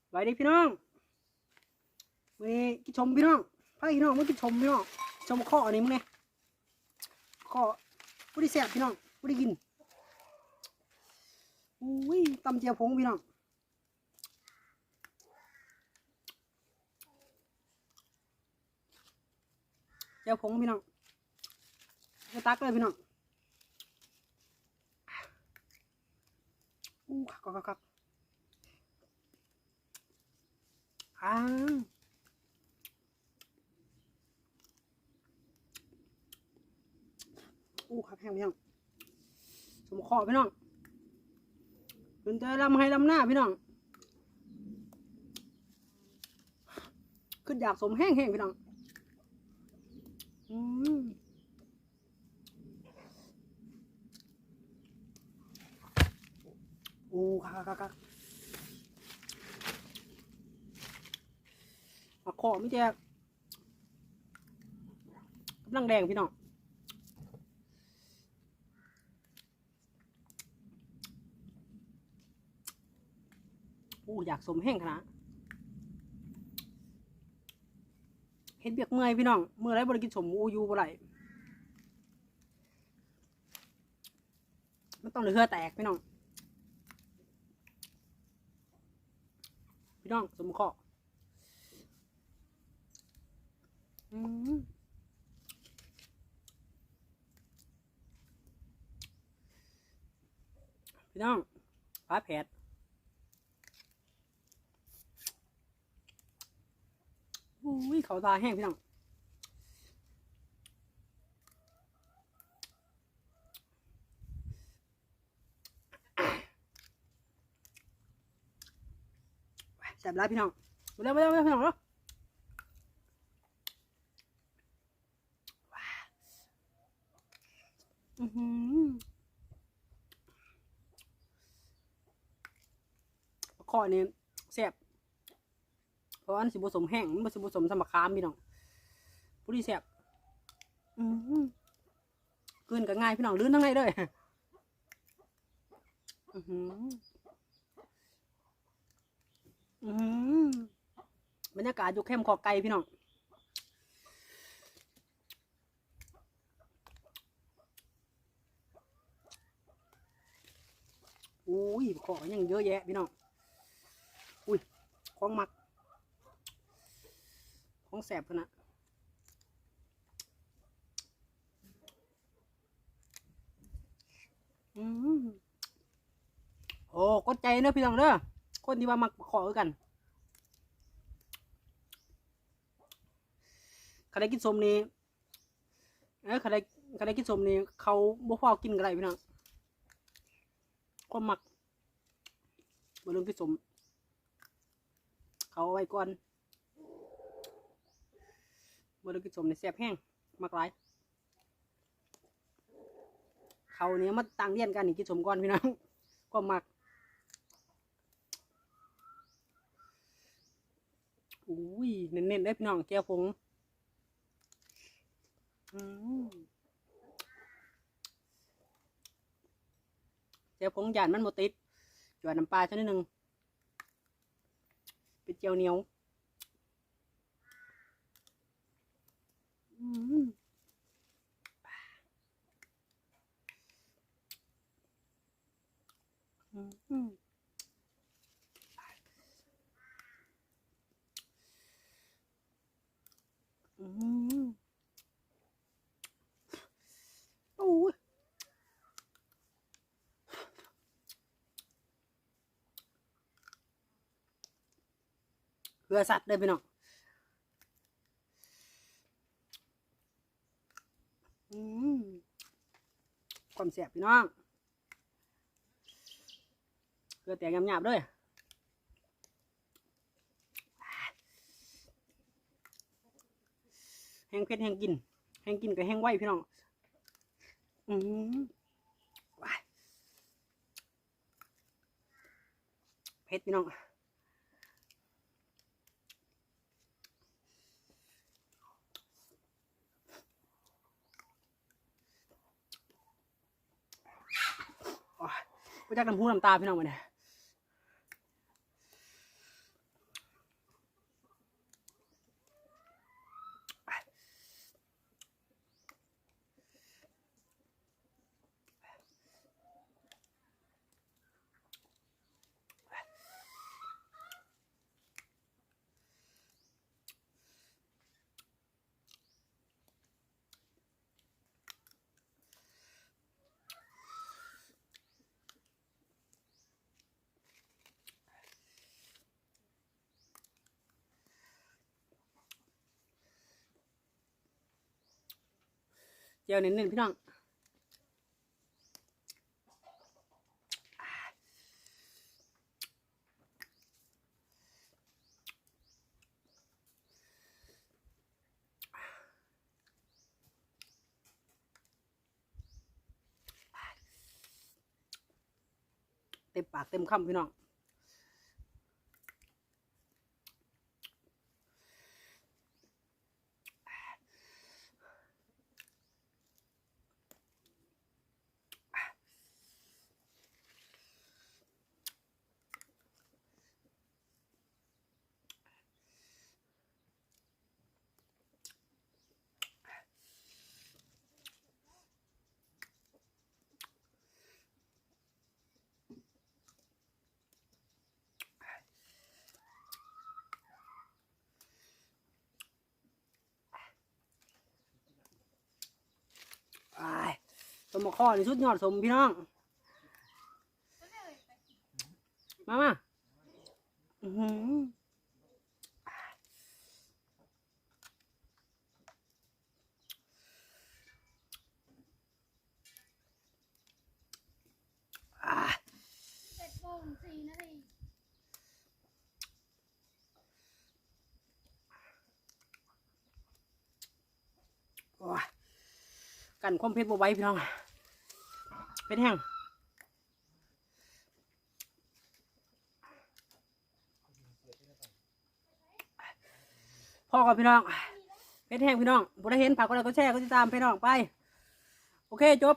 ສະບາຍດີພີ່ນ້ອງ ມື້ນີ້ກິນສົ້ມພີ່ນ້ອງ ພາພີ່ນ້ອງມາກິນສົ້ມພີ່ນ້ອງ ສົ້ມເຄາະນີ້ມື້ນີ້ ເຄາະ ບໍ່ໄດ້ແຊບພີ່ນ້ອງ ບໍ່ໄດ້ກິນ ໂອ້ຍ ຕຳແຈ່ວຜົງພີ່ນ້ອງ. ແຈ່ວຜົງພີ່ນ້ອງ ໄປຕັກເລີຍພີ່ນ້ອງ ອູ້ ຄັກໆໆ ອາ ອູ້ ຄັກແຮງພີ່ນ້ອງ ສົ້ມເຄາະພີ່ນ້ອງ ເປັນແຕ່ລຳໄຮ່ລຳນາພີ່ນ້ອງ ຄຶດຢາກສົ້ມແຮງໆ ພີ່ນ້ອງ ອືມ ໂອ້ ຄັກໆໆ ໝາກເຄາະມີແຕ່ກຳລັງແດງພີ່ນ້ອງ ໂອ້ ຢາກສົ້ມແຮງຂະໜາດ ເຮັດວຽກເມື່ອຍພີ່ນ້ອງ ມື້ໃດບໍ່ໄດ້ກິນສົ້ມ ໂອ້ ຢູ່ບໍ່ໄດ້ ມັນຕ້ອງໄດ້ເຫື່ອແຕກພີ່ນ້ອງ ພີ່ນ້ອງ ສົ້ມເຄາະ ອືມ ພີ່ນ້ອງ ປາແຜດ ໂອ້ຍ ເຂົ້າທ່າແຮງພີ່ນ້ອງ ແຊບຫຼາຍພີ່ນ້ອງ ມາເດີ ມາເດີ ມາເດີ ພີ່ນ້ອງເດີ ອືຫື ເຄາະນີ້ແຊບ ເພາະວ່າມັນຊິບໍ່ສົ້ມແຮງ ມັນຊິບໍ່ສົ້ມສ່ຳບັກຂາມພີ່ນ້ອງ ພໍດີແຊບ ອືຫື ກືນກໍງ່າຍພີ່ນ້ອງ ລື່ນທາງໃນເລີຍ ອືຫື ອືຫື ບັນຍາກາດຢູ່ແຄມຄອກໄກ່ພີ່ນ້ອງ ໂອ້ຍ ເຄາະກໍຍັງເຍອະແຍະພີ່ນ້ອງ ອຸ້ຍ ຂອງມັກ ຂອງແຊບຂະໜາດ ອືມ ໂອ້ ກົດໃຈເດີພີ່ນ້ອງເດີ ຄົນທີ່ວ່າມັກເຄາະຄືກັນ ຄັນໄດ້ກິນສົ້ມນີ້ ເອີ ຄັນໄດ້ ຄັນໄດ້ກິນສົ້ມນີ້ ເຂົ້າບໍ່ພໍກິນກໍໄດ້ພີ່ນ້ອງ ຄວາມມັກ ບໍ່ເລື່ອງກິນສົ້ມ ເຂົ້າເອົາໄວ້ກ່ອນ ບໍ່ໄດ້ກິນສົ້ມນີ້ແຊບແຮງ ມັກຫຼາຍ ເຂົ້ານີ້ມາຕັ້ງລຽນກັນນີ້ ກິນສົ້ມກ່ອນພີ່ນ້ອງ ຄວາມມັກ ອຸ້ຍ ເນັ້ນໆ ເດີພີ່ນ້ອງ ແຈ່ວຜົງ ອືມ ແຈ່ວຜົງຢ້ານມັນບໍ່ຕິດ ຈວດນ້ຳປາຊະໜ້ອຍໜຶ່ງ ເປັນແຈ່ວໜຽວ ອືມ ອືມ ອືມ ໂອ້ຍ ເຫື່ອສັດເດີພີ່ນ້ອງ ອືມ ຄວາມແຊບພີ່ນ້ອງ ເຫື່ອແຕກຫຍາບໆ ເລີຍ ແຮງເຜັດແຮງກິນ ແຮງກິນກໍແຮງໄວພີ່ນ້ອງ ອືມ ວ້າຍ ເຜັດພີ່ນ້ອງ ໂອ້ຍ ບໍ່ຈັກນ້ຳຫູນ້ຳຕາພີ່ນ້ອງ ບາດນີ້. ແຈ່ວເນັ້ນໆ ພີ່ນ້ອງ. ເຕັມປາກເຕັມຄຳ ພີ່ນ້ອງ. ອ້າຍ ສົ້ມໝາກຄໍ່ນີ້ສຸດຍອດ ສົ້ມ ພີ່ນ້ອງ. ມາ ມາ ອື ອ່າ ເຈັດໂມງສີ່ນາທີ. ໂອ້ຍ ກັ້ນຄວາມເຜັດບໍ່ໄຫວ ພີ່ນ້ອງ ເຜັດແຮງ. ພໍກ່ອນ ພີ່ນ້ອງ ເຜັດແຮງ ພີ່ນ້ອງ. ຜູ້ໃດເຫັນ ຝາກກົດໄລ ກົດແຊ ກົດຕິດຕາມ ພີ່ນ້ອງ ໄປ. ໂອເຄ ຈົບ.